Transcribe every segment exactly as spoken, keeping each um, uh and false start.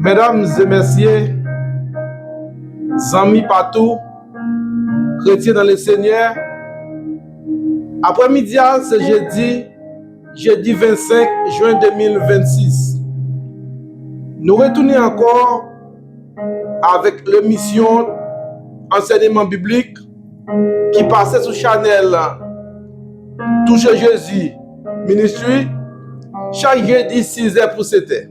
Medam e mesye, zanmi patou, kretyen nan Lesenyè, aprèmidi a se jedi, jedi vennsenk jen de mil vennsis. Nou retounen ankò avèk lemisyon ansèyman biblik ki pase sou chanèl Touche Jezi Ministry chak jedi sizè pou setè.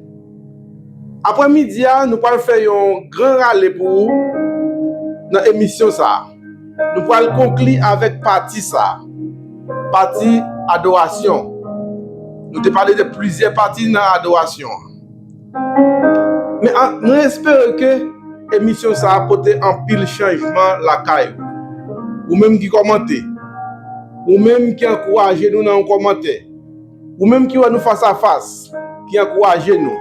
Aprèmidi a, nou pral fè yon gran rale pou ou nan emisyon sa a. Nou pral konkli avèk pati sa a, pati adorasyon. Nou te pale de plizyè pati nan adorasyon an. Men an, mwen espere ke emisyon sa a pote anpil chanjman lakay ou. Ou menm ki kòmante, ou menm ki ankouraje nou nan yon kòmantè, ou menm ki wè nou fas a fas, ki ankouraje nou,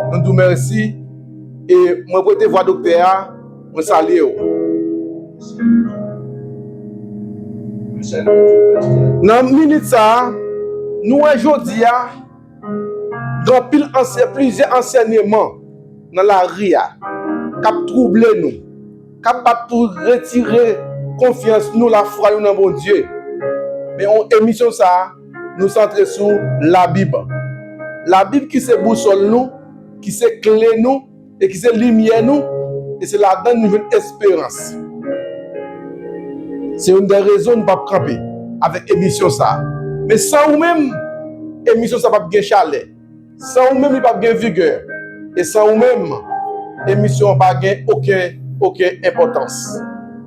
nou di w mèsi. E mwen prete vwa doktè a, mwen salye w. Nan minit sa a, nou wè jodi a, gen anpil ansè-, plizyè ansèyman nan lari a k ap twouble nou, k ap bat pou retire konfyans nou, lafwa nou nan Bondye. Men yon emisyon sa a, nou santre sou Labib. Labib ki se bousòl nou, ki se kle nou, e ki se limyè nou, e se ladan l nou jwenn esperans. Se youn dè rezon nou p ap kanpe avèk emisyon sa a. Men san ou menm, emisyon sa a p ap gen chalè. San ou menm, li p ap gen vigè. E san ou menm, emisyon an pa gen okenn, okenn enpòtans.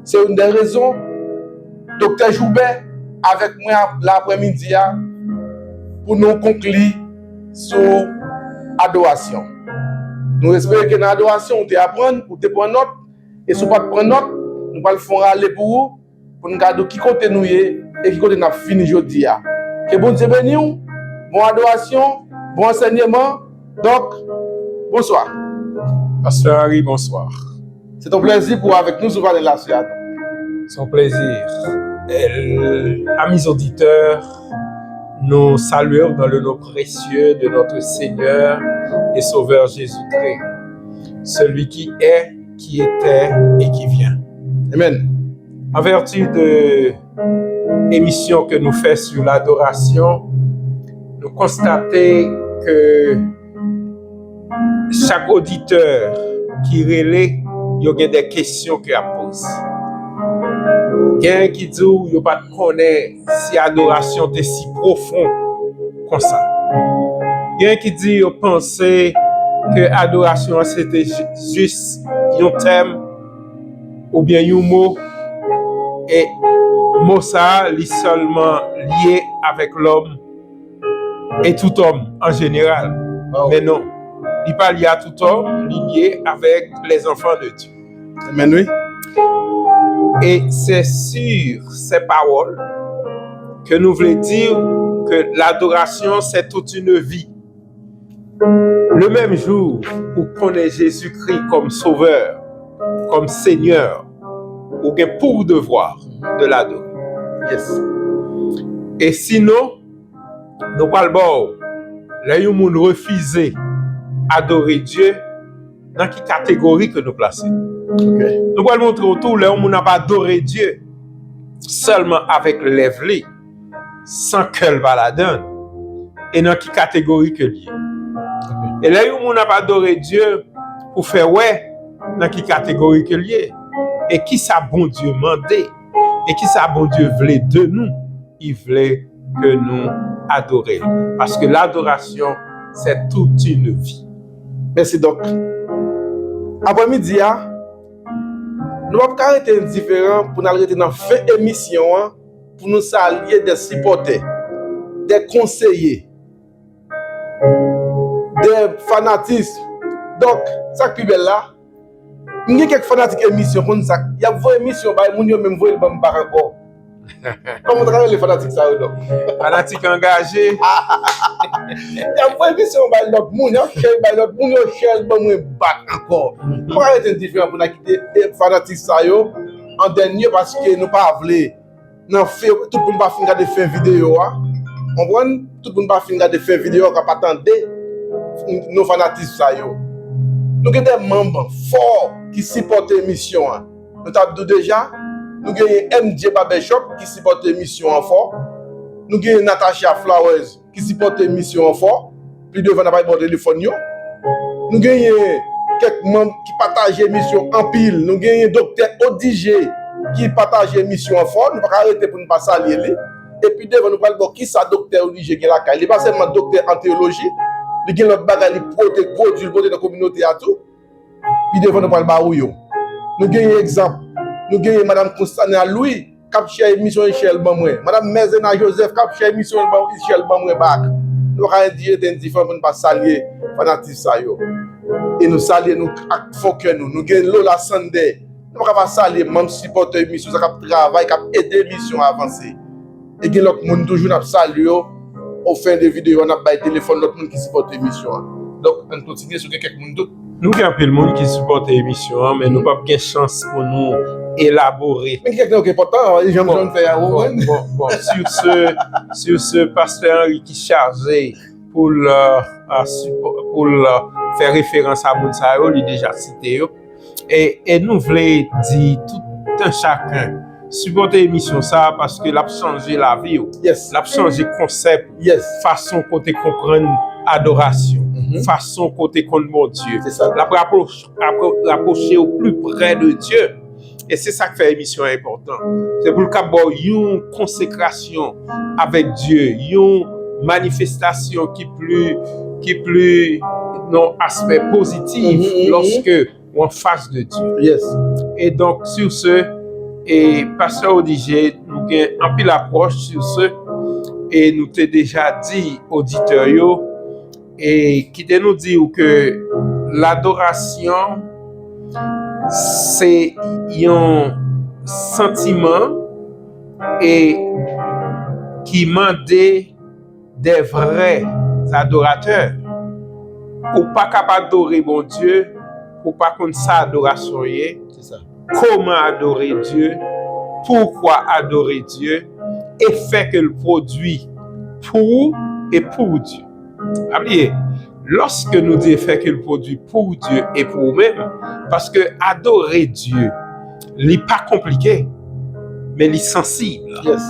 Se youn dè rezon Doktè Joubert avèk mwen ap-, la aprèmidi a pou nou konkli sou adorasyon. Nou espere ke nan adorasyon, ou te aprann, ou te pran nòt, e si w pa t pran nòt, nou pral fè yon rale pou ou, pou n ka di w ki kote nou ye e ki kote n ap fini jodi a. Ke Bondye beni w, bon adorasyon, bon ansèyman. Donk, bonswa. Pasteur Harry, bonsoir. C'est un plaisir pour avec nous sou panel la sè. C'est un plaisir. Euh, amis auditeurs, nous saluons dans le nom précieux de notre Seigneur et Sauveur Jésus-Christ, celui qui est, qui était et qui vient. Amen. En vertu de emisyon ke nou fè sou ladorasyon, nou konstate ke chak oditè ki rele, yo gen de kesyon ke y ap poze. Gen ki di w yo pa t konnen si adorasyon te si pwofon konsa. Gen ki di yo panse ke adorasyon an se te ji-, jis yon tèm oubyen yon mo, e mo sa a, li sèlman lye avèk lòm e tout òm an jeneral. Wow. Men non, li pa lye a tout òm, li lye avèk les enfants de Dieu. Amen, wi. Et c'est sur ces paroles que nous voulons dire que l'adoration, c'est toute une vie. Le menm jou ou konnen Jezikri kòm Sovè, kòm Senyè, ou gen pou devwa de ladore. Yes. E sinon, nou pral ba w, lè yon moun refize adore Dye, nan ki kategori ke nou plase l. Ok. Nou pral montre w tou, lè yon moun ap adore Dye sèlman avèk lèv li, san kè l pa ladan l, e nan ki kategori ke l ye. Ok. E lè yon moun ap adore Dye pou fè wè nan ki kategori ke l ye, e kisa Bondye mande, e kisa Bondye vle de nou, li vle ke nou adore l. Paske l'adoration, c'est toute une vie. Mèsi, Dòk. Aprèmidi a, nou p ap ka rete endiferan pou n al rete nan fen emisyon an, pou nou salye de sipòtè, de konseye, de fanatis. Donk, sa k pi bèl la, m gen kèk fanatik emisyon, konn sa, y ap voye emisyon bay moun, yo menm voye l ban m bak ankò. Kòman w ta ka rele fanatik sa yo, donk? Fanatik angaje. Y ap voye emisyon bay lòt moun, y ap share bay lòt moun, yo share l ban mwen bak ankò. Nou pa ka rete endiferan pou n al kite, e, fanatik sa yo an dènye, paske nou pa vle nan fen, tout moun pa fin gade fen videyo a. Konprann? Tout moun pa fin gade fen videyo a, ka pa tande non fanatis sa yo. Nou gen de manm fò ki sipòte emisyon an. Nou t ap di w deja, nou genyen M J Barbershop ki sipòte emisyon an fò. Nou genyen Natasha Flowers ki sipòte emisyon an fò. Pi devan, n ap bay bò telefòn yo. Nou genyen kèk manm ki pataje emisyon anpil. Nou genyen Doktè Odigé ki pataje emisyon an fò. Nou pa ka rete pou nou pa salye li. E pi devan, nou pral bò kisa Doktè Odigé gen lakay. Li pa sèlman doktè an teyoloji, li gen lòt bagay li pote, pwodui, li pote nan kominote a tou. Pi devan nou pral ba ou yo. Nou genyen egzanp, nou genyen Madanm Constana Louis k ap share emisyon Echèl ban mwen. Madanm Mezena Joseph k ap share emisyon ban Echèl ban mwen bak. Nou pa ka rete endiferan pou nou pa salye fanatis sa yo. E nou salye nou ak fon kè nou. Nou gen Lola Sandé. Nou pa ka pa salye manm sipòtè emisyon sa k ap travay, k ap ede emisyon an avanse. E gen lòt moun toujou n ap salye yo. O fen de videyo a, n ap bay telefòn lòt moun ki sipòte emisyon an. Donk, ann kontinye si w gen kèk moun dout. Nou gen anpil moun ki sipòte emisyon an, men nou p ap gen chans pou nou elabore. Men gen kèk nan yo ki enpòtan, jan m Bon, fè a, ou bon, konprann? bon, bon. Sur ce, sur ce, Pastè Henry ki chaje pou l, euh, euh, sipo-, pou l, euh, fè referans a moun sa yo, li deja site yo. E, e nou vle di tout un chacun, sipòte emisyon sa a paske l ap chanje lavi w. Yes. L ap chanje konsèp, Yes. fason kote konprann adorasyon, Mhm. fason kote konn Bondye. Se sa. L ap rapwoch-, rapwo-, rapwoche w pli prè de Dye. E se sa k fè emisyon an enpòtan. Se pou l kab ba w yon konsekrasyon avèk Dye, yon manifestasyon ki pli, ki pli nan aspè pozitif Mhm, mhm. lòske ou anfas de Dye. Yes. E donk, sur ce, e Pastè Odigé, nou gen anpil apwòch sur ce, e nou te deja di oditè yo, e kite nou di w ke ladorasyon se yon santiman e ki mande de vrè adoratè. Ou pa ka pa adore Bondye pou w pa konn sa adorasyon ye, Se sa. kòman adore Dye, poukwa adore Dye, efè ke l pwodui pou ou e pou Dye. Pa bliye, lòske nou di efè ke l pwodui pou Dye e pou ou menm, paske adore Dye, li pa konplike, men li sansib Yes.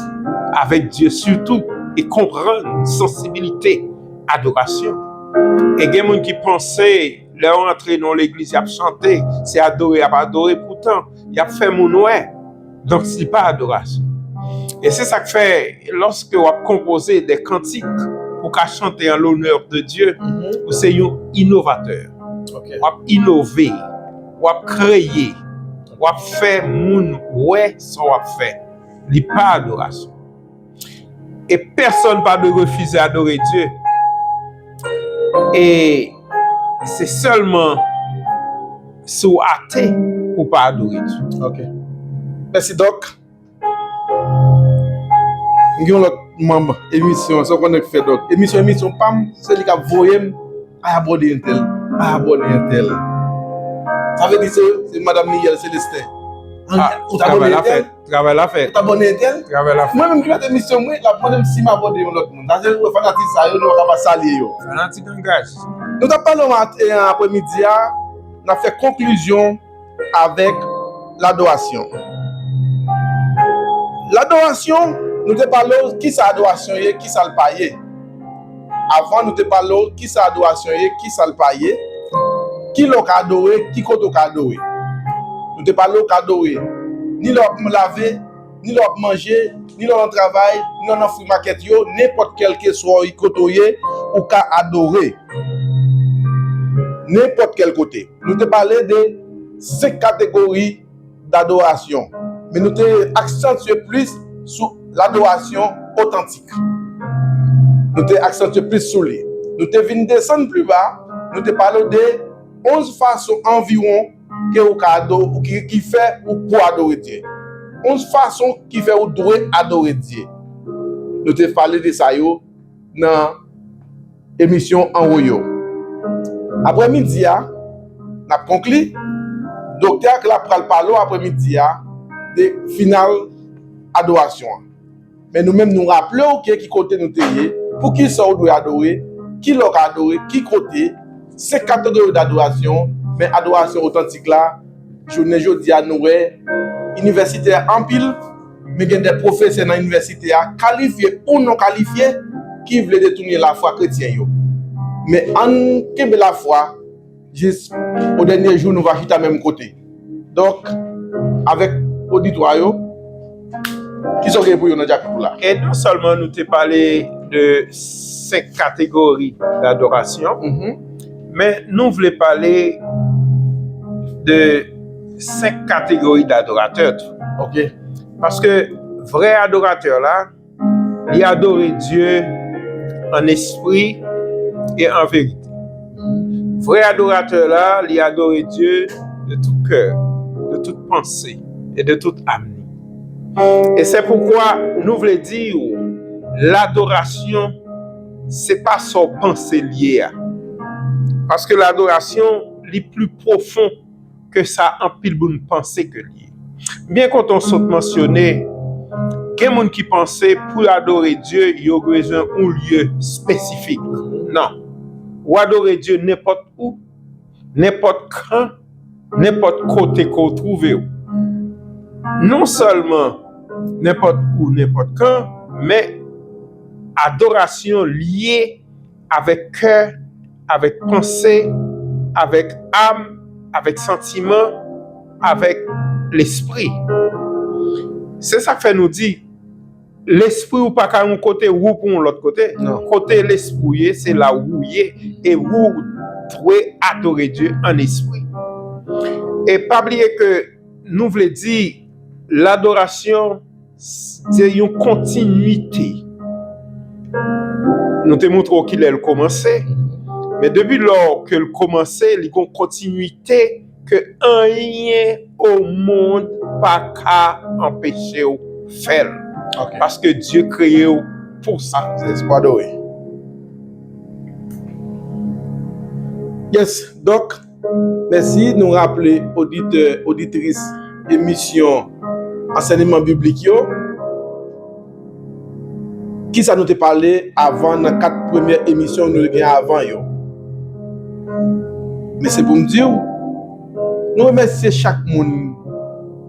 avèk Dye sitou, e konprann sansibilite adorasyon. E gen moun ki panse lè yo antre nan legliz, y ap chante, se adore y ap adore, poutan y ap fè moun wè. Donk, se pa adorasyon. E se sa k fè, lòske w ap konpoze de kantik pou ka chante an lonè de Dye, Mhm. ou se yon inovatè. Ok. W ap inove, w ap kreye, w ap fè moun wè sa w ap fè. Li pa adorasyon. E pèsonn pa dwe refize adore Dye. E se sèlman si w ate pou w pa adore Dye. Ok. Mèsi, Dòk. M gen yon lòt manm emisyon, sa w konnen k fè, Dòk. Emisyon, emisyon pa m, se li k ap voye m, ay abòne entèl, ay abòne entèl. Sa vle di se, se Madanm Miel Célestin. An, Ah, ou t abòne travay la entèl? fèt, travay la fèt. Ou t abòne entèl? Travay la fèt. Mwen menm ki mete emisyon mwen, l ap mande m si m abòne yon lòt moun. Sa se fanatik sa yo, nou pa ka pa salye yo. Fanatik angaj. Nou t ap pale maten an, aprèmidi a, n ap fè konklizyon avèk ladorasyon. Ladorasyon, nou te pale w kisa adorasyon ye, kisa l pa ye. Avan, nou te pale w kisa adorasyon ye, kisa l pa ye, ki lè w ka adore, ki kote w ka adore. Nou te pale w ka adore ni lè w ap lave, ni lè w ap manje, ni lè w nan travay, ni lè w nan free market yo, nenpòt kèlkeswa kote w ye, ou ka adore. Nenpòt kèl kote. Nou te pale de senk kategori dadorasyon, men nou te aksantye plis sou ladorasyon otantik. Nou te aksantye plis sou li. Nou te vin desann pli ba, nou te pale de onz fason anviwon ke ou ka ado-, ki, ki fè ou pou adore Dye. Onz fason ki fè ou dwe adore Dye. Nou te pale de sa yo nan emisyon anwo yo. Aprèmidi a, n ap konkli. Doktè Akla pral pale w aprèmidi a de final adorasyon an. Men nou menm, nou raple w ke ki kote nou te ye, poukisa w dwe adore, ki lè w ka adore, ki kote, senk kategori dadorasyon, men adorasyon otantik la, jounen jodi a, nou wè, inivèsitè anpil, men gen de pwofesè nan inivèsite a, kalifye ou non kalifye, ki vle detounen lafwa kretyen yo. Men ann kenbe lafwa, jis o dènye jou nou va chita menm kote. Donk, avèk oditwa yo, kisa w gen pou yo nan dyapit ou la? E non sèlman nou te pale de senk kategori dadorasyon, men nou vle pale de senk kategori dadoratè tou. Ok. Paske vrè adoratè la, li adore Dye an espri e an verite. Vrè adoratè la, li adore Dye de tout kè, de tout panse e de tout am li. E se poukwa nou vle di w, ladorasyon, se pa sa w panse l ye a. Paske ladorasyon, li pli pwofon ke sa anpil moun panse ke l ye. M byen kontan w sot mansyone, gen moun ki panse pou yo adore Dye, yo bezwen yon lye espesifik. Non. Ou adore Dye nenpòt ou, nenpòt kan, nenpòt kote ke w twouve w. Non sèlman nenpòt ou, nenpòt kan, men adorasyon lye avèk kè, avèk panse, avèk am, avèk santiman, avèk lespri. Se sa k fè nou di, lespri ou pa ka yon kote, ou pou yon lòt kote. Non. Kote lespri w ye, se la ou ye, e ou dwe adore Dye an espri. E pa bliye ke nou vle di, ladorasyon se yon kontinwite. Nou te montre w kilè l kòmanse, men depi lò ke l kòmanse, li gon kontinwite ke anyen o mond pa ka anpeche w fè l. Ok. Paske Dye kreye w pou sa. Se espwa dore. Yes, donk, mèsi. Nou raple oditè, oditris emisyon ansèyman biblik yo, kisa nou te pale avan nan kat premyè emisyon nou te gen avan yo. Men se pou m di w, nou remèsye chak moun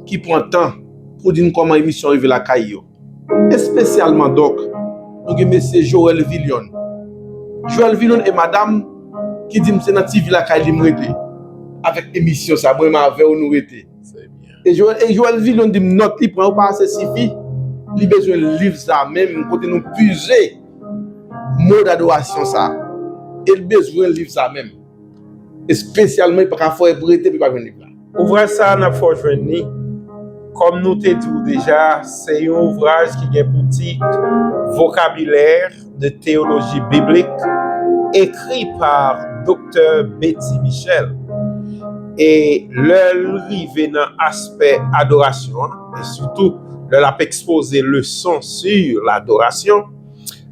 ki pran tan pou di n kòman emisyon rive lakay yo. Espesyalman, donk, nou gen mesye Joël Villion. Joël Villion e madanm ki di m se nan T V lakay li m rete. Avèk emisyon sa, mwen menm avè w nou rete. E Joël, e Joël Villion di m nòt li pran yo pa ase sifi. Li bezwen liv sa menm, kote nou pize mo dadorasyon sa. E l bezwen liv sa menm. Espesyalman, li pa ka fè w rete pou li pa jwenn liv la. Ouvraj sa a, n ap fè w jwenn li. Kòm nou te di w deja, se yon ouvraj ki gen pou tit Vocabulaire de théologie biblique, écrit par Doktè Betty Michel. E lè l rive nan aspè adorasyon an, e sitou lè l ap ekspoze leson sur l'adoration,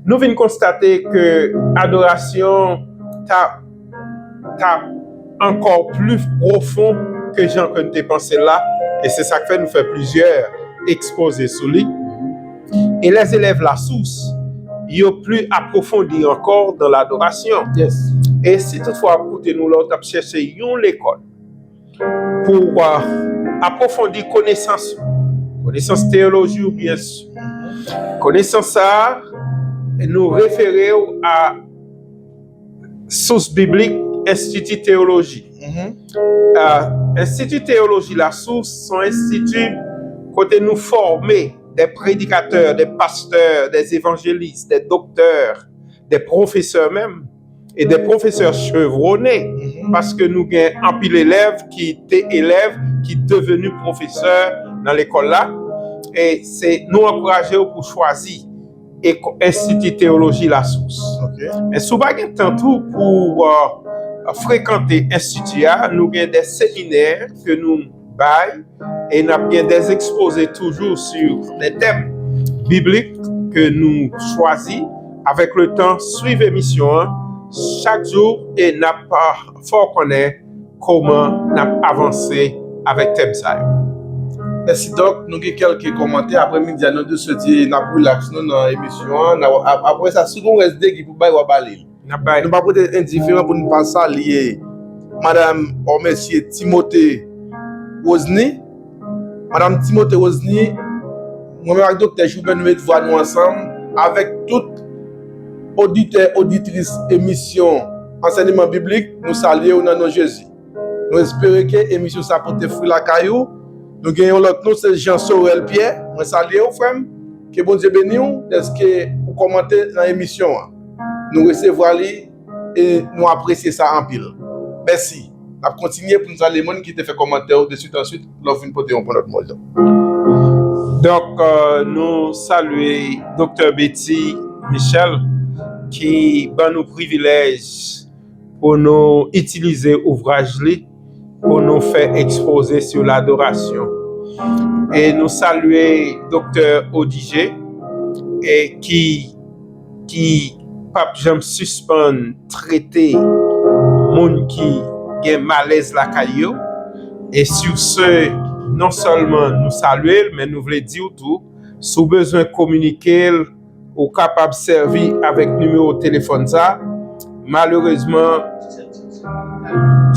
nou vin konstate ke adorasyon ta, ta ankò pli pwofon ke jan ke n te panse l la, e se sa k fè nou fè plizyè ekspoze sou li. E les élèves La Source, yo pli apwofondi ankò dans l'adoration. Yes. E si toutfwa w ap koute nou la, w t ap chèche yon lekòl pou, euh, apwofondi konesans ou, konesans teyoloji ou byen si. Konesans sa a, nou refere w a Source Biblique, Institut Théologie. Mhm. Euh, Institut Théologie La Source, se yon enstiti kote nou fòme des prédicateurs, des pasteurs, des évangélistes, des docteurs, des professeurs menm, e de pwofesè chevrone, paske nou gen anpil elèv ki te elèv, ki deveni pwofesè nan lekòl la. E se, nou ankouraje w pou chwazi e, Institut Théologie La Source. Ok. Men si w pa gen tan tou pou, euh, frekante enstiti a, nou gen de seminè ke nou bay, e n ap gen des exposés toujours sur des thèmes bibliques ke nou chwazi. Avèk le tan, swiv emisyon an chak jou e n ap, ah, fè w konnen kòman n ap avanse avèk tèm sa yo. Mèsi, Dòk. Nou gen kèlke kòmantè. Aprè midi a, nou te soti, n ap rilaks nou nan emisyon an. N a, ap-, aprè sa, si gen yon rès degi pou bay, w a ba li l. N ap bay. Nou pa pote endiferan pou nou pa salye Madanm Òmèsye Timote Rosny. Madanm Timote Rosny, mwen menm ak Doktè Joubert, nou met vwa nou ansanm avèk tout oditè, oditris emisyon Ansèyman Biblik. Nou salye w nan non Jezi. Nou espere ke emisyon sa pote fwi lakay ou. Nou gen yon lòt non, se Jean Sorel Pierre. Mwen salye w, frè m. Ke Bondye beni w dèske ou kòmante nan emisyon an. Nou resevwa li e nou apresye sa anpil. Mèsi. N ap kontinye pou n salye moun ki te fè kòmantè yo deswit answit lè w fin pote yon pwen lòt mo. Donk, euh, nou salye Doktè Betty Michel ki ban nou privilèj pou nou itilize ouvraj li pou nou fè ekspoze sou ladorasyon. E nou salye Doktè Odigé, e ki, ki p ap janm sispann trete moun ki gen malèz lakay yo. E sur ce, non sèlman nou salye l, men nou vle di w tou, si w bezwen kominike l, ou kapab sèvi avèk nimewo telefòn sa. Malerezman,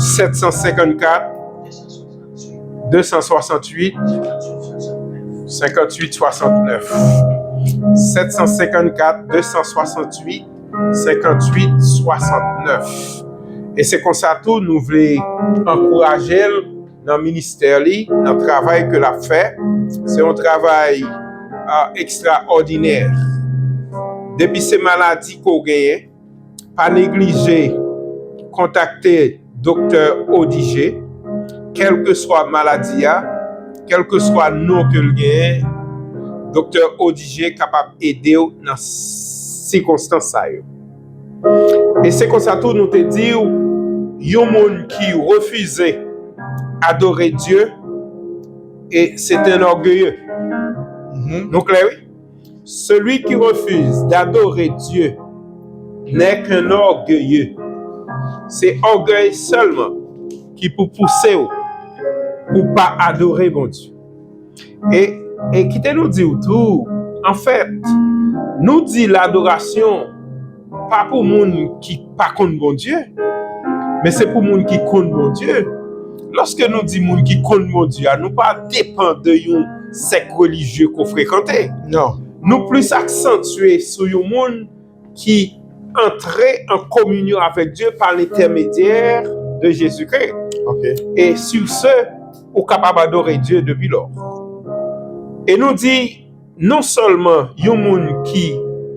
sèt san senkannkat, de san swasantuit, senkanntuit swasantnèf. Sèt san senkannkat, de san swasantuit, senkanntuit swasantnèf. E se konsa tou nou vle ankouraje l nan ministè li, nan travay ke l ap fè. Se yon travay, ah, ekstraòdinè. Depi se maladi ke w genyen, pa neglije kontakte Doktè Odigé, kèlkeswa maladi a, kèlkeswa non ke l genyen, Doktè Odigé kapab ede w nan sikonstans sa yo. E se konsa tou nou te di w, yon moun ki refize adore Dye, e se te un orgueilleux. Mhm. Nou klè, wi? Celui qui refuse d'adorer Dieu n'est qu'un orgueilleux. Se ògèy sèlman ki pou pouse w pou pa adore Bondye. E, e kite nou di w tou, anfèt, nou di ladorasyon pa pou moun ki pa konn Bondye, men se pou moun ki konn Bondye. Lòske nou di moun ki konn Bondye a, nou pa depann de yon sèk relijye ke w frekante. Non. Nou plis aksantye sou yon moun ki antre an kominyon avèk Dye pa lentèmedyè de Jezikri. Ok. E sur ce, ou kapab adore Dye depi lò. E nou di, non sèlman yon moun ki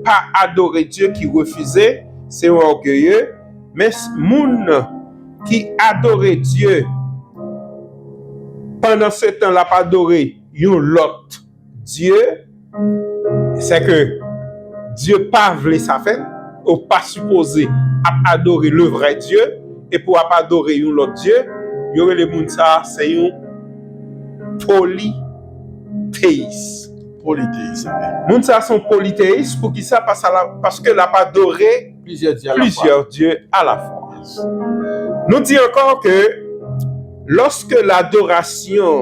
pa adore Dye, ki refize, se yon ògeye, men s-, moun ki adore Dye, pandan se tan l ap adore yon lòt dye, se ke Dye pa vle sa fèt, ou pa sipoze ap adore le vrai Dieu, epi w ap adore yon lòt dye, yo rele moun sa a se yon politeyis. Politeyis, ok. Moun sa a se yon politeyis, poukisa? Pas-, paske l ap adore plizyè dye a la fwa. Plizyè dye a la fwa. Nou di ankò ke lòske ladorasyon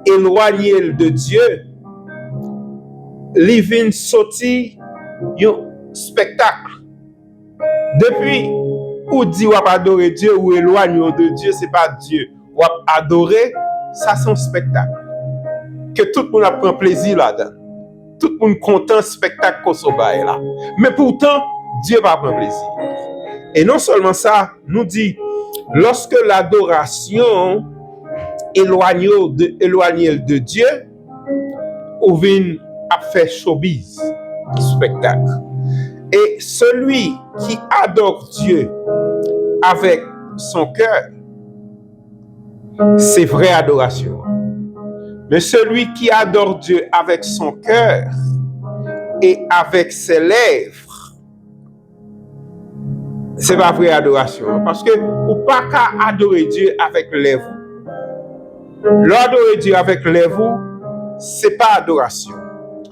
elwanye l de Dye, li vin soti yon spektak. Depi ou di w ap adore Dye, ou elwanye w de Dye, se pa Dye w ap adore, sa se yon spektak. Ke tout moun ap pran plezi ladan l. Tout moun kontan spektak Koso bay la. Men poutan, Dye pa pran plezi. E non sèlman sa, nou di, lòske ladorasyon elwanye w de, elwanye l de Dye, ou vin ap fè showbiz, spektak. Et celui qui adore Dieu avec son cœur, c'est vraie adoration. Mais celui qui adore Dieu avec son cœur et avec ses lèvres, se pa vrè adorasyon an, paske ou pa ka adore Dye avèk lèv ou. Lè w adore Dye avèk lèv ou, se pa adorasyon.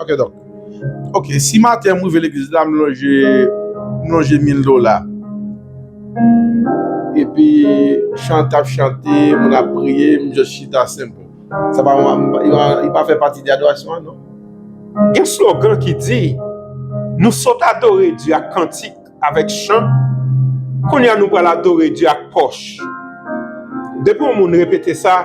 Ok, donk. Ok, si maten m rive legliz la, m lonje, m lonje mil dola. Epi chante ap chante, moun ap priye, m just chita senp. Sa pa, li pa, li pa fè pati de adorasyon an, non. Gen slogan ki di, nou sot adore Dye ak kantik, avèk chan, kounye a nou pral adore Dye ak pòch. Depi yon moun repete sa,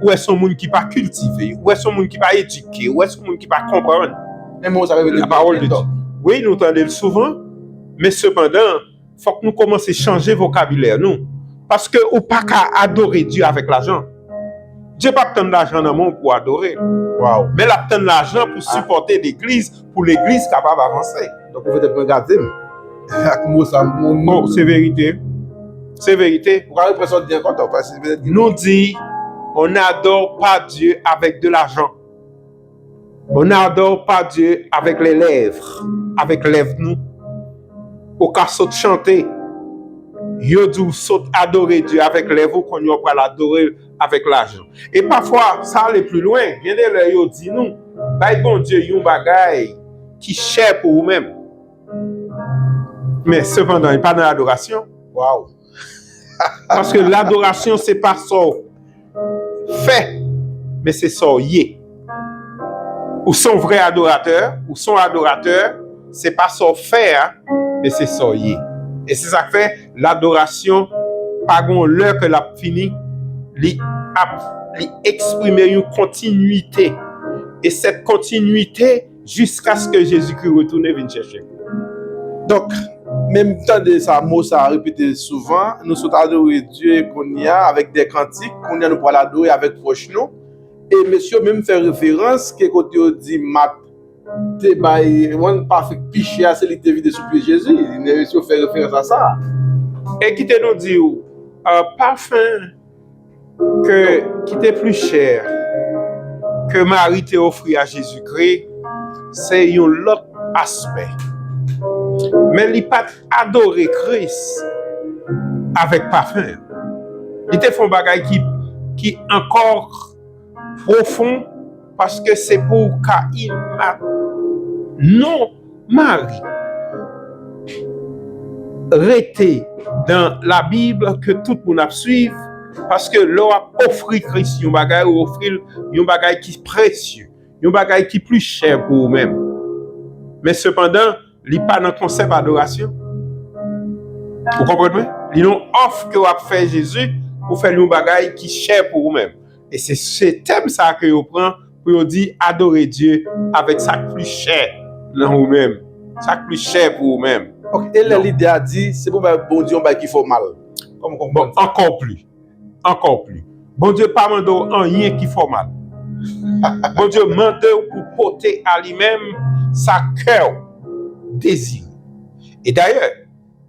ou wè se yon moun ki pa kiltive, ou wè se yon moun ki pa edike, ou wè se yon moun ki pa konprann. Men mo sa repete la parole de Dieu. Wi, nou tande l souvan, men sepandan, fòk nou kòmanse chanje vokabilè nou. Paske ou pa ka adore Dye avèk lajan. Dye p ap tann lajan nan men w pou adore l. Wow. Men l ap tann lajan pou sipòte legliz, pou legliz kapab avanse. Donk, ou petèt mwen gate m ak mo sa. Bon, se verite. Se verite. Ou ka reprann sa w di ankò, tò, paske petèt. Nou di, on n'adore pas Dieu avec de l'argent. On n'adore pas Dieu avec les lèvres, avec lèv nou. Ou ka sot chante, yo di w sot adore Dye avèk lèv ou, kounye a w pral adore l avèk lajan. E pafwa, sa ale pli lwen, gen de lè yo di nou, bay Bondye yon bagay ki chè pou ou menm. Men sepandan, li pa nan adorasyon. Wow. Paske ladorasyon se pa sa w fè, men se sa w ye. Ou se yon vrè adoratè, ou se yon adoratè, se pa sa w fè a, men se sa w ye. E se sa k fè ladorasyon pa gon lè ke l ap fini, li ap, li eksprime yon kontinwite. E cette continuité, jiskaske Jezikri retounen vin chèche nou. Donk, men m tande sa, mo sa repete souvan, nou sot adore Dye kounye a avèk de kantik, kounye a nou pral adore avèk pòch nou. E mesye yo menm fè referans ke kote yo di Mat te bay, one pa fèk pi chè a, se li ki te vide sou pye Jezi. Mesye yo fè referans a sa. E kite nou di w, euh, pafen ke, ki te pli chè ke Mari te ofri a Jezikri, se yon lòt aspè. Men li pa t adore Kris avèk pafen. Li te fè yon bagay ki, ki ankò pwofon, paske se pou w ka ima-, non Mari rete dan Labib ke tout moun ap swiv, paske lè w ap ofri Kris yon bagay, ou ofri l yon bagay ki presye, yon bagay ki pli chè pou ou menm. Men sepandan, li pa nan konsèp adorasyon. Ou konprann mwen? Li nan yon òf ke w ap fè Jezi, ou fè l yon bagay ki chè pou ou menm. E se, se tèm sa ke yo pran pou yo di adore Dye avèk sa k pli chè nan ou menm, sa k pli chè pou ou menm. Ok, e lè lide a di, se pou bay Bondye yon bagay ki fòmal. Kòman w konprann sa? Bon, ankò pli, ankò pli. Bondye pa mande w anyen ki fòmal. Bondye mande w pou pote a li menm sa kè w dezire. E dayè,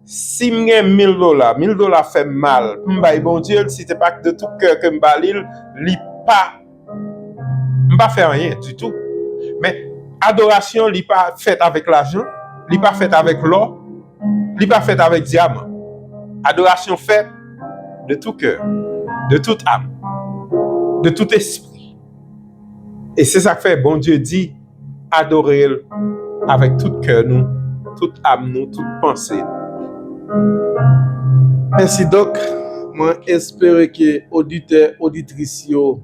si m gen mil dola, mil dola fè m mal, pou m bay Bondye l, si se pa de tout kè ke m ba li l, li pa, m pa fè anyen ditou. Men, adorasyon, li pa fèt avèk lajan, li pa fèt avèk lò, li pa fèt avèk dyaman. Adorasyon fèt de tout kè, de tout am, de tout espri. E se sa k fè Bondye di, adore l avèk tout kè nou, tout am nou, tout panse nou. Mèsi, Dòk. Mwen espere ke oditè, oditris yo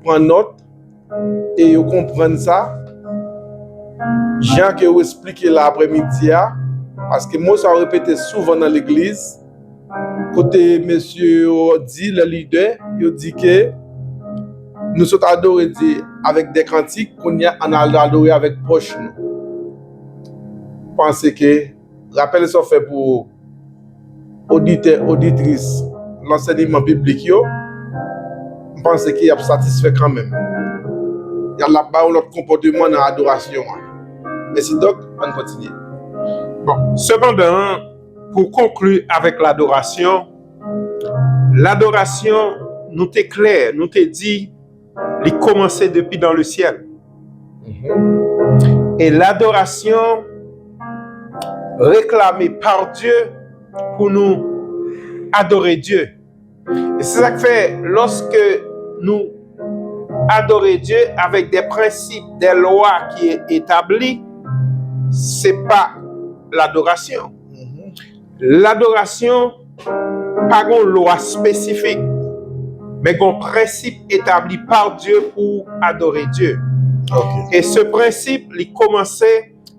pran nòt e yo konprann sa. Jan ke w esplike la aprèmidi a, paske mo sa yo repete souvan nan legliz, kote mesye yo di, lè lidè, yo di ke nou sot adore Dye avèk de kantik, kounye a, ann al adore avèk pòch nou. Panse ke rapèl sa w fè pou oditè, oditris, lansèyman biblik yo, m panse ke y ap satisfè kanmenm. Y ap ba yo lòt konpòteman nan adorasyon an. Mèsi, Dòk, ann kontinye. Bon, sepandan, pou konkli avèk ladorasyon, ladorasyon, nou te klè, nou te di, li kòmanse depi dans le ciel. Mhm. E ladorasyon reklame pa Dye pou nou adore Dye. E se sa k fè, lòske nou adore Dye avèk de prensip, de lwa ki etabli, se pa ladorasyon. Mhm. Ladorasyon pa gon lwa espesifik. Men gen yon prensip etabli pa Dye pou w adore Dye. E se prensip, li kòmanse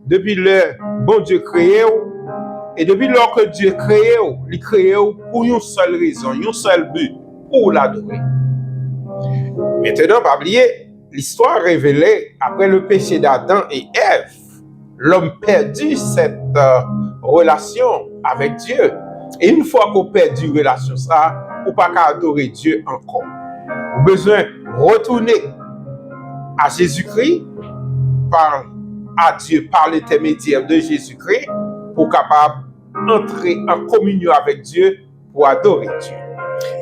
depi lè Bondye kreye w, e depi lè ke Dye kreye w, li kreye w pou yon sèl rezon, yon sèl bi, pou w l adore. Mentenan, pa bliye, listwa revele, apre le péché d'Adam et Èv, lòm pèdi sèt, euh, relasyon avèk Dye. E yon fwa ke w pèdi relasyon sa, ou pa ka adore Dye ankò. Ou bezwen retounen a Jezikri, pa, a Dye pa lentèmedyè de Jezikri, pou w kapab antre an kominyon avèk Dye, pou adore Dye.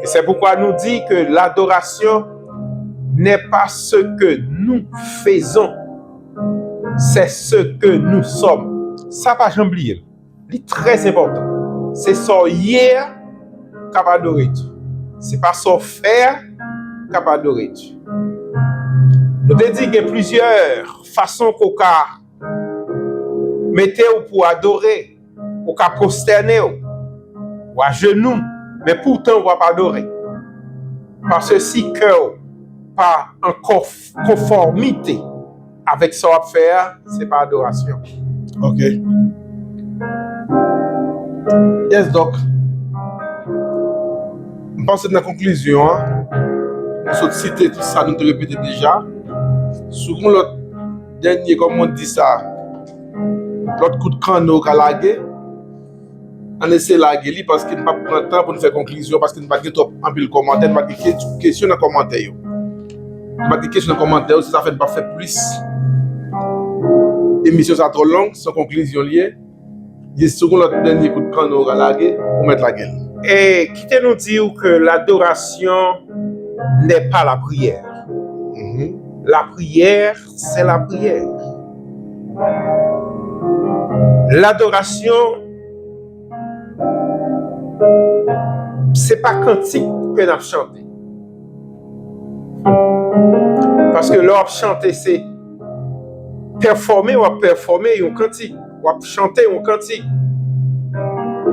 Et c'est pourquoi nous dit que l'adoration n'est pas ce que nous faisons, c'est ce que nous sommes. Sa pa janm bliye l. Li trè enpòtan. Se sa w ye a k ap adore Dye. Se pa sa w fè a k ap adore Dye. Nou te di gen plizyè fason ke w ka mete w pou adore. Ou ka pwostène w, ou ajenou, men poutan w ap adore. Paske si kè w pa an konf-, konfòmite avèk sa w ap fè a, se pa adorasyon. Ok. Yes, Dòk. M panse nan konklizyon an, nou sot site tout sa nou te repete deja. Si w gen lòt dènye, kòman w di sa, lòt kout kanno w ka lage, ann eseye lage li, paske n p ap pran tan pou n fè konklizyon, paske n pa t gen twòp anpil kòmantè, n pa t gen ke-, kesyon nan kòmantè yo. N pa t gen kesyon nan kòmantè yo, se sa fè n p ap fè plis emisyon sa twò long, se yon konklizyon l ye. Yes, si w gen lòt dènye kout kanno w ka lage, ou mèt lage l. E kite nou di w ke l'adoration n'est pas la prière. La prière, c'est la prière. L'adoration, se pa kantik ke n ap chante. Paske lè w ap chante, se pèfòme, w ap pèfòme yon kantik. W ap chante yon kantik.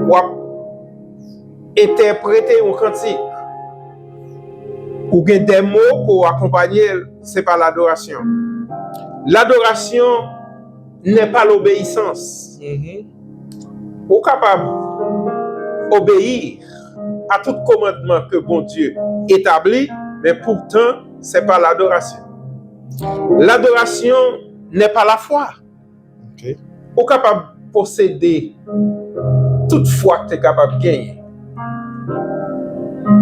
W ap entèprete yon kantik. Ou gen de mo ke w akonpanye l, se pa ladorasyon. L'adoration n'est pas l'obéissance. Ou kapab obeyi a tout kòmandman ke Bondye etabli, men poutan, se pa ladorasyon. L'adoration n'est pas la foi. Ok. Ou kapab posede tout fwa ke te kapab genyen.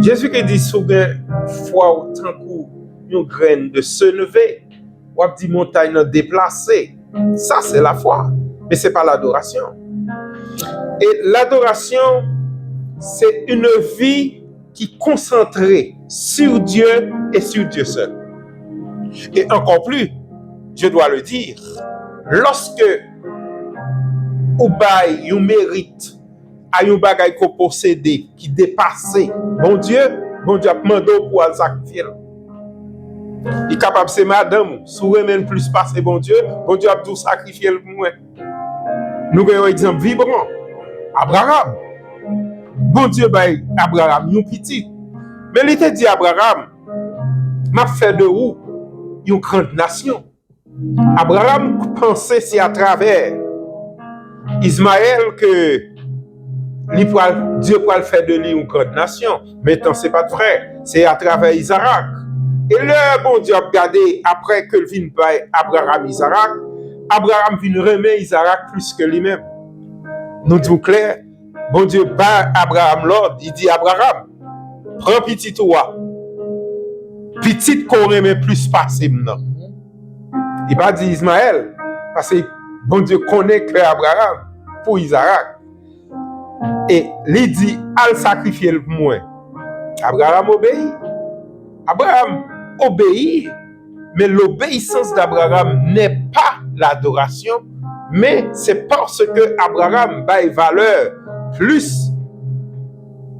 Jezikri di, si w gen fwa w tankou yon grenn de seneve, w ap di montay nan deplase. Sa se lafwa, men se pa ladorasyon. E ladorasyon, se une vie qui concentrée sur Dieu et sur Dieu seul. Et encore plus, je dois le dire, lorsque ou bay yon merit a yon bagay ke w posede ki depase Bondye, Bondye ap mande w pou al sakrifye l. Li kapab se madanm ou, si w renmen l plis pase Bondye, Bondye ap di w sakrifye l pou mwen. Nou gen yon egzanp vibran. Abraram. Bondye bay Abraram yon pitit. Men li te di Abraram, "M ap fè de ou yon grand nasyon." Abraram panse se atravè Izmayèl ke li pral, Dye pral fè de li yon grand nasyon. Men tan se pa t vrè. Se atravè Izarak. E lè Bondye ap gade, apre ke l vin bay Abraram Izarak, Abraram vin renmen Izarak plis ke li menm. Nou di w klè, Bondye bay Abraram lòd, li di, "Abraram, pran pitit ou a, pitit ke w renmen plis pase m nan." Li pa di Izmayèl, paske Bondye konnen kè Abraram pou Izarak. E li di, "Al sakrifye l pou mwen." Abraram obeyi. Abraram obeyi, mais l'obéissance d'Abraham n'est pas l'adoration, mais c'est parce que Abraham bay valè plis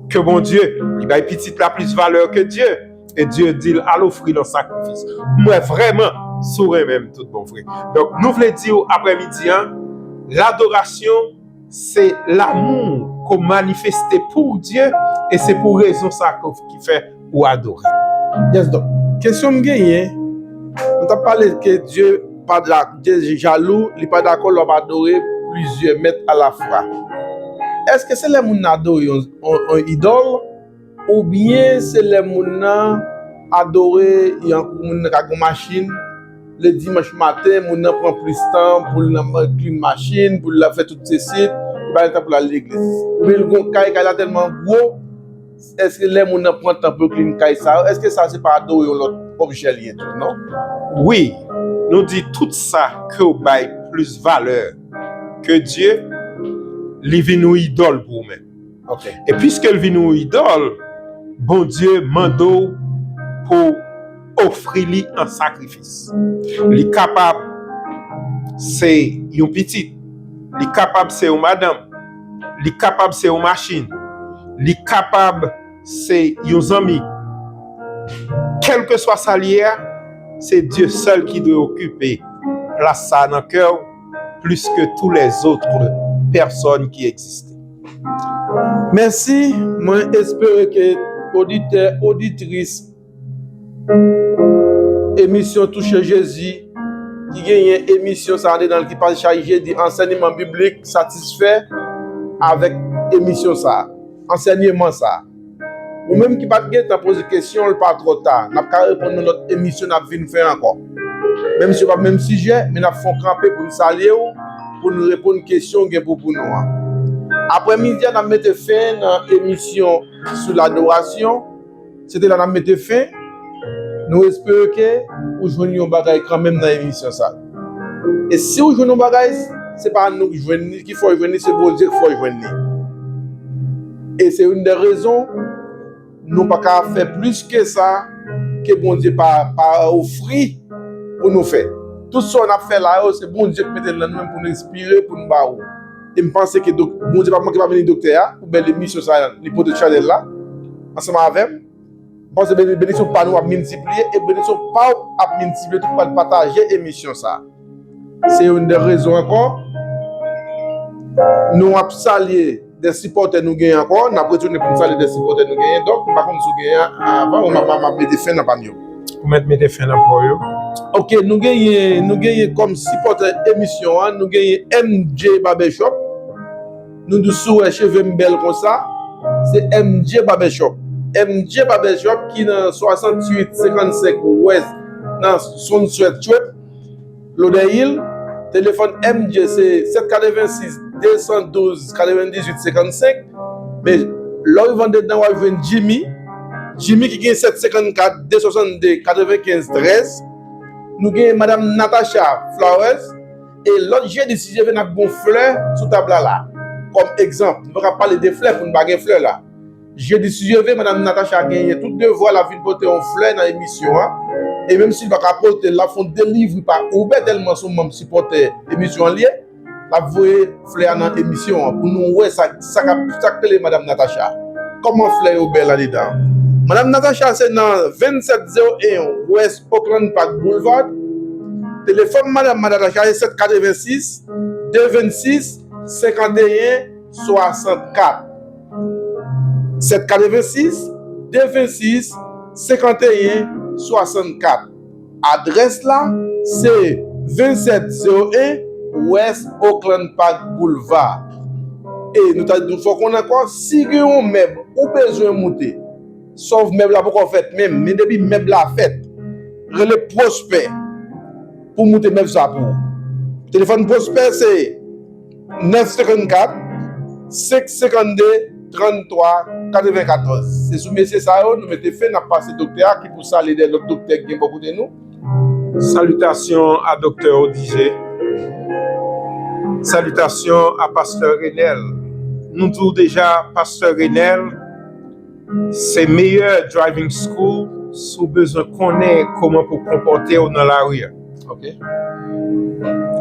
ke Bondye. Li bay pitit la plis valè ke Dye. E Dye di l, "Al ofri l an sakrifis. Mwen vrèman, si w renmen m tout bon vre." Donk, nou vle di w aprèmidi an, ladorasyon se lanmou ke w manifeste pou Dye, e se pou rezon sa ke, ki fè ou adore. Yes, Dòk. Kesyon m genyen, nou t ap pale ke Dye pa da, Dye jalou, li pa dakò lè w ap adore plizyè mèt alafwa. Èske se lè moun nan adore yon, yon, yon idòl, oubyen se lè moun nan adore yon, moun nan ka gen yon machin, le dimanch maten, moun nan pran plis tan pou l nan clean machin, pou l fè tout se sit, li pa gen tan pou l al legliz. Oubyen l gen yon kay, kay la tèlman gwo, èske lè moun nan pran tan pou l clean kay sa yo, èske sa se pa adore yon lòt objè li ye tou, non? Wi, nou di tout sa ke w bay plis valè ke Dye, li vin yon idòl pou ou menm. Ok. E piske l vin yon idòl, Bondye mande w pou ofri li an sakrifis. Li kapab se yon pitit, li kapab se yon madanm, li kapab se yon machin, li kapab se yon zanmi. Kèlkeswa sa l ye a, se Dye sèl ki dwe okipe plas sa a nan kè w, plis ke tou lèzòt pèsòn ki egziste. Mèsi, mwen espere ke oditè, oditris emisyon Touche Jezi, ki genyen emisyon sa andedan l, ki pase chak jedi, ansèyman biblik, satisfè avèk emisyon sa, ansèyman sa. Ou menm ki pa t gen tan poze kesyon, l pa twò ta. N ap ka reponn nan lòt emisyon n ap vin fè ankò. Menm si se pa menm sijè, men n ap fè yon kanpe pou n salye w, pou n reponn kesyon w gen pou, pou nou an. Aprèmidi a, n ap mete fen nan emisyon sou ladorasyon. Se te la n ap mete fen. Nou espere ke ou jwenn yon bagay kanmenm nan emisyon sa. E si ou jwenn yon bagay, se pa nou ki jwenn li, ki fè w jwenn li, se Bondye ki fè w jwenn li. E se youn dè rezon nou pa ka fè plis ke sa ke Bondye pa, pa ofri pou nou fè. Tout sa n ap fè la yo, se Bondye ki mete l nan nou menm pou nou enspire, pou nou ba ou. E m panse ke dok-, Bondye pa manke pa beni doktè a pou bèl emisyon sa li pote chanèl la ansanm avè m. M panse beni-, benediksyon pa nou ap miltipliye e benediksyon pa w ap miltipliye tou pou al pataje emisyon sa. Se youn dè rezon ankò. Nou ap salye dè sipòtè nou genyen ankò. N ap retounen pou n salye dè sipòtè nou genyen. Donk, m pa konn si w genyen avan, ou m ap, m ap mete fen nan pa m yo. Ou mèt mete fen nan pa w yo. Ok, nou genyen, nou genyen kòm sipòtè emisyon an, nou genyen M J Barbershop. Nou di si w wè cheve m bèl konsa, se M J Barbershop. M J Barbershop ki nan swasanntuit senkannsenk West, nan Sunset Strip, Lauderdale. Telefòn M J se sèt katrevensis, de san douz, katrevendizuit, senkannsenk. Men lè w rive anndedan, w ap jwenn Jimmy. Jimmy ki gen sèt senkannkat, de swasannde, katrevenkenz, trèz. Nou gen Madam Natacha Flowers. E lòt jedi, si Dye vle, n ap gen yon flè sou tab la la. Kòm egzanp, nou pa ka pale de flè pou n pa gen flè la. Jedi, si Dye vle, Madam Natacha genyen tout devwa, l ap vin pote yon flè nan emisyon an. E menm si l pa ka pote l, l ap fè yon delivri pa Uber tèlman se yon manm sipòtè emisyon an l ye. L ap voye flè a nan emisyon an pou nou wè sa, sa k ap, sa k rele Madam Natacha. Kòman flè yo bèl andedan. Madam Natacha se nan vennsèt zewo en West Oakland Park Boulevard. Telefòn Madam Natacha se sèt katrevensis, de vennsis, senkanteyen, swasannkat. Sèt katrevensis, de vennsis, senkanteyen, swasannkat. Adrès la, se vennsèt zewo en West Oakland Park Boulevard. E nou ta di nou fè w konnen ankò, si gen yon mèb ou bezwen moute, sòf mèb la poko fèt menm, men depi mèb la fèt, rele Pwospè pou moute mèb sa pou ou. Telefòn Pwospè se nèf senkannkat, senk senkannde, tranntwa, katrevenkatòz. Se sou mesye sa yo nou mete fen, n ap pase doktè a ki pou salye de lòt doktè ki gen bò kote nou. Salitasyon a Doktè Odije. Salitasyon a Pastè Renel. Nou di w deja, Pastè Renel, se meyè driving school si w bezwen konnen kòman pou w konpòte w nan lari a. Ok.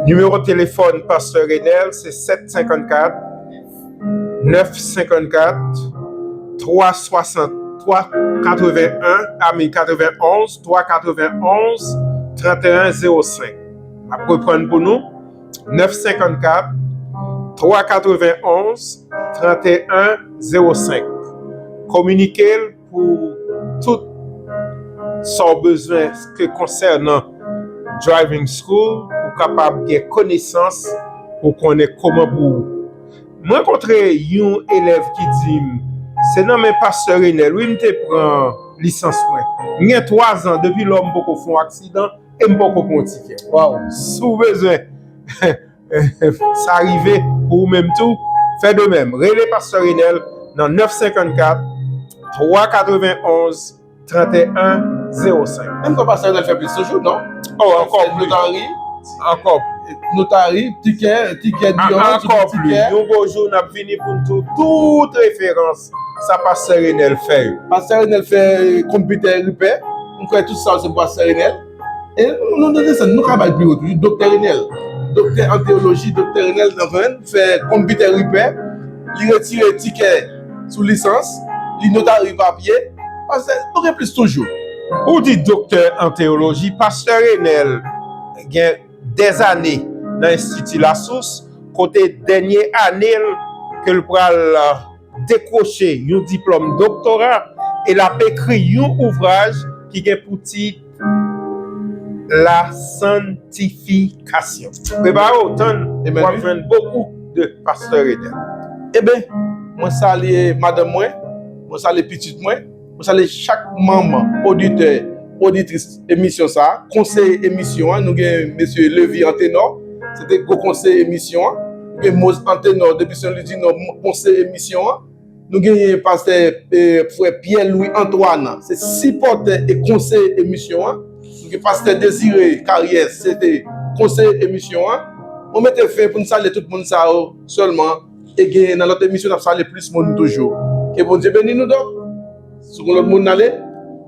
Nimewo telefòn Pastè Renel se sèt senkannkat, nèf senkannkat, twa swasant, twa katreven en, I mean, katreven onz, twa katreven onz, tranteyen zewo senk. M ap reprann pou nou, nèf senkannkat, twa katreven onz, tranteyen zewo senk. Kominike l pou tout sa w bezwen ke konsènan driving school, pou w kapab gen konesans, pou w konnen kòman pou ou. Mwen rankontre yon elèv ki di m, se nan men pastè Renel, wi, m te pran lisans mwen. M gen twa zan depi lò m poko fè yon aksidan e m poko pran yon tikè. Waw. Si w bezwen sa rive pou ou menm tou, fè de menm. Rele pastè Renel nan nèf senkannkat, twa katrevenonz, tranteyen zewo senk. Menm jan pastè Renel fè plis toujou, non? Oh, ankò plis. Notari. Ankò plis. Notari, tikè, tikè, ankò plis. Yon bon jou, n ap vini pou n tou, tout referans sa pastè Renel fè yo. Pastè Renel fè konpitè ripè. M kwè tout sa se pastè Renel. E nou, nou desann, nou ka bay pi wo toujou. Doktè Renel, doktè an teyoloji, doktè Renel nan fè konpitè ripè. Li retire tikè sou lisans, li notari papye. Pastè, nou gen plis toujou. Ou di doktè an teyoloji, pastè Renel gen dèzane nan Enstiti Lasous, kote dènye ane l ke l pral dekwoche yon diplòm doktora e l ap ekri yon ouvraj ki gen pou tit La Sanctification. Prepare w, tann, w ap jwenn bokou de pastè Renel. Eben, mwen salye madanm mwen, mwen salye pitit mwen, mwen salye chak manman, oditè, oditris emisyon sa a, konseye emisyon an, nou gen mesye Levi Antenor, se te gwo konseye emisyon an, nou gen Moz Antenor depi Sen Lwi di Nò, konseye emisyon an, nou genyen pastè, eh, frè Pierre Louis Antoine, se sipòtè e konseye emisyon an, nou gen pastè Désiré Carrière, se te konseye emisyon an. Mwen mete fen pou n salye tout moun sa yo sèlman, e gen nan lòt emisyon n ap salye plis moun toujou. Ke Bondye beni nou, Dòk. Si gen lòt moun n ale,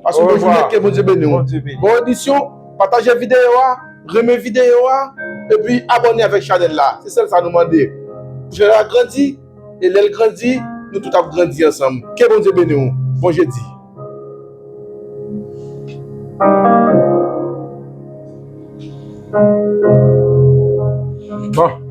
pase yon bon jounen, ke Bondye beni w. Bon edisyon, pataje videyo a, renmen videyo a, epi abòne avèk chanèl la. Se sèl sa nou mande. Pou chanèl la grandi, e lè l grandi, nou tout ap grandi ansanm. Ke Bondye beni w. Bon jedi. Bon.